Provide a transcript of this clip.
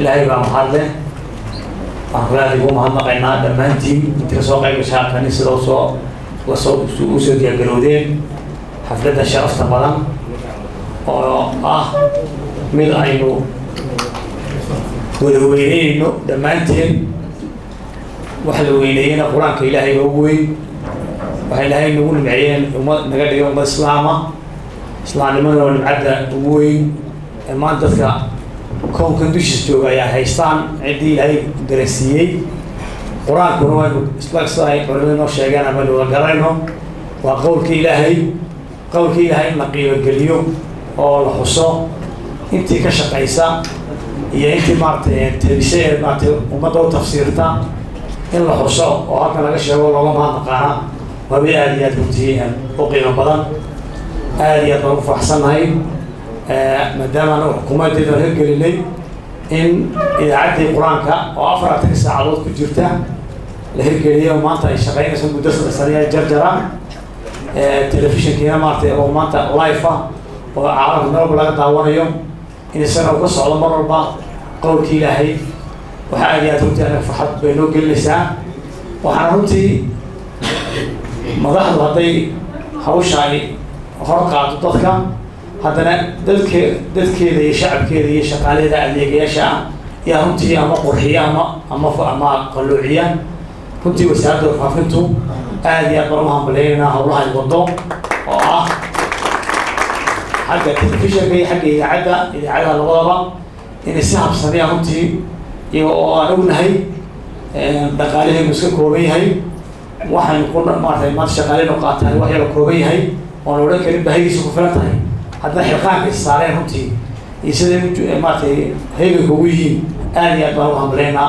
Ilaahay baa mahad leh. Waxaan kula aad ugu mahadnaqaynaa dhammaantiin inta kasoo qayb gashay halkani, sida usoo usoo diyaargarowdeen xafladda sharafta badan oo ah mid aynu wada weyneyno dhammaanteen. Waxa la weyneeyena Qur-aanka Ilaahay baa ugu weyn. Waxaa Ilaahay nagu nimceeyeen ummad naga dhigay ummad Islaama. Islaamnimadana waa nimcadda ugu weyn ee maanta dadka koonkan dushiis jooga ayaa haystaan, ciddii Ilaahay darasiiyey. Qur-aankuna waynu isla sida ay culimadu noo sheegeen ama aynu wada garanayno, waa qowlkii Ilaahay. Qowlkii Ilaahay in la qiimogeliyo oo la xuso, intii ka shaqaysa iyo intii maaragtay tabisay ee maaragtay ummadda u tafsiirta in la xuso oo halkan laga sheego, looga mahadnaqaana, waa mid aada iyo aad runtii u qiimo badan. Aada iyo aad baan ugu faraxsannahay, maadaama anagu xukuumaddeeda aan hirgelinay in idaacaddii Qur-aanka oo 24 saacadood ku jirta la hirgeliyay oo maanta ay shaqeynayso muddo 3 saniya jarjara. Telefishinkiina maaragtay oo maanta live ah oo caalamka meel walba laga daawanayo, in isaga uu ka socdo mar walba qowlkii Ilaahay, waxaa aada iyo aad runtii anaga farxad bay noo gelinaysaa. Waxaana runtii madaxdu hadday hawsha ay hor qaado dadka, haddana dadkeeda iyo shacabkeeda iyo shaqaalaheeda adeegayaasha ah yaa runtii ama qurxiya ama qalloociya. Runtii Wasaaradda Warfaafintu aada iyo aad baan u hambaleynaynaa howlaha ay wado oo ah xagga telefishinka iyo xagga idaacadda, idaacadaha labadaba, inay si habsamiya runtii, iyaga oo aan ognahay dhaqaalaheenu iska kooban yahay, waxaynu ku maaragtay maanta shaqaaleynu qaataan wax yaro kooban yahay oon la odhan karin bahidiisa ku filan tahay, haddana xilqaanka is saareen runtii iyo siday maaragtay heeganka ugu yihiin, aada iyo aad baan ugu hambaleynaynaa.